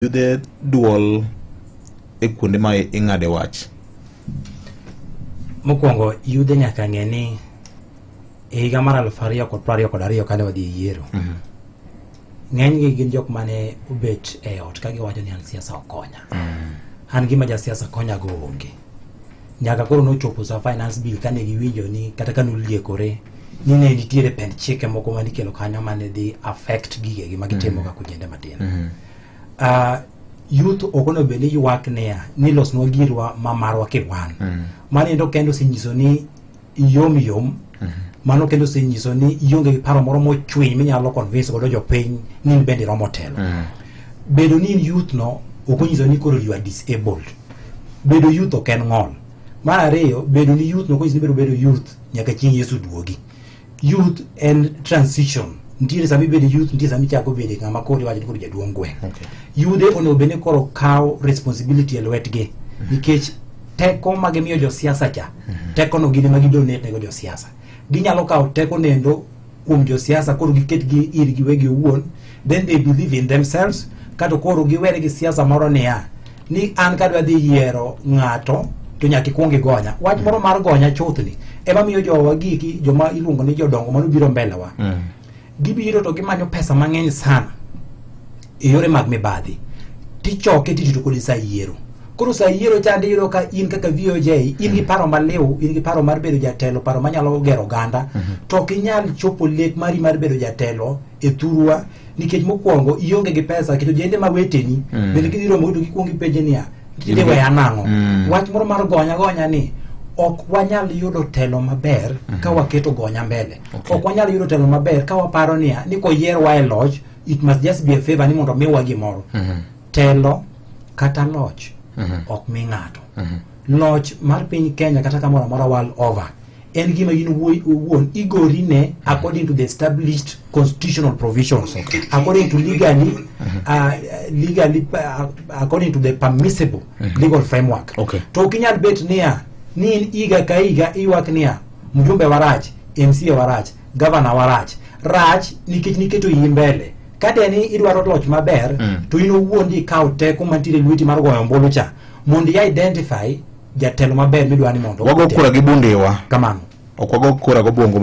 Yudhe duol e kuonde ma ing'ade wach. Mokwongo, yudhe nyaka ng'e ni e higa mar 2022 kane wadhi e yiero, ng'enygi gin jok mane obet e ot ka giwacho ni an siasa ok konya. An gima jasiasa konyago onge. Nyaka koro nochopo sa finance bill kane giwinjo ni kata ka noliekore ni ne nitiere pend chike moko manikelo kanyo mane dhi affect gigegi ma gitimo kaka ojende matin. Youth ok onego bed ni ywak niya ni losnwa girwa ma marwa kiwan. Mano endo kendo osenyiso ni yom yom. Mano kendo osenyiso ni ionge gi paro moro mochwiny minyalo convince godo jopiny ni in bende iromo telo. Bedo ni in youth no ok onyiso ni koro you are disabled. Bedo youth ok en ng'ol. Mar ariyo, bedo ni youth no ok onyiso ni ibiro bedo youth nyaka chieng' Yesu duogi. Youth en transition. Nitiere sama ibedo youth, nitie sama ichako bedo ng'ama koro iwacho ni koro jaduong' gweng'. Yudhe onego bed ni koro kawo responsibility e lwetgi nikech teko ma gimiyo josiasa cha, teko no gin ema gidonate nego josiasa. Ginyalo kawo teko nendo kuom josiasa koro giket gi ir giwegi owuon, then they believe in themselves, kato koro giwere gi siasa moro niya ni an kadwa dhi yiero ng'ato to nyaka ikuong igonya. Wach moro mar gonya chuthni ema miyo jowa giki joma iluongo ni jodongo manobiro mbele wa gibiro to gimanyo pesa mang'eny sana e yore mag mibadhi tichoke tirito kode sa yiero. Koro sa yiero chande iyudo ka in kaka VOJ in gi paro maliw, in gi paro mar bedo jatelo, paro manyalo gero oganda, to ok inyal chopo lek mari mar bedo jatelo e thurwa nikech mokwongo ionge gi pesa nikech ojende ma weteni bende kidhi romo to gikuongo ipenje niya tidhi weya nang'o. Wach moro mar gonya gonya ni ok wanyal yudo telo maber ka waketo gonya mbele. Ok wanyal yudo telo maber ka waparo niya ni koyierwa e loch it must just be a favor ni mondo miwa gimoro. Telo kata loch ok mi ng'ato. Loch mar piny Kenya kata kamoro amora world over en gima in owuon igori ne according to the established constitutional provisions, according to legally, according to the permissible legal framework. To ok inyal bet niya ni in higa ka higa iywak niya mjumbe warach, MCA warach, governor warach rach nikech niketo iyi mbele. Ka de ni idwaro loch maber, to in owuon ikaw teko mantiere e lweti mar goyo ombulu cha mondo i identify jatelo maber midwa ni mondo Wago otel. kura gi bundewa. Kamano. Ok wago kura gobwongo.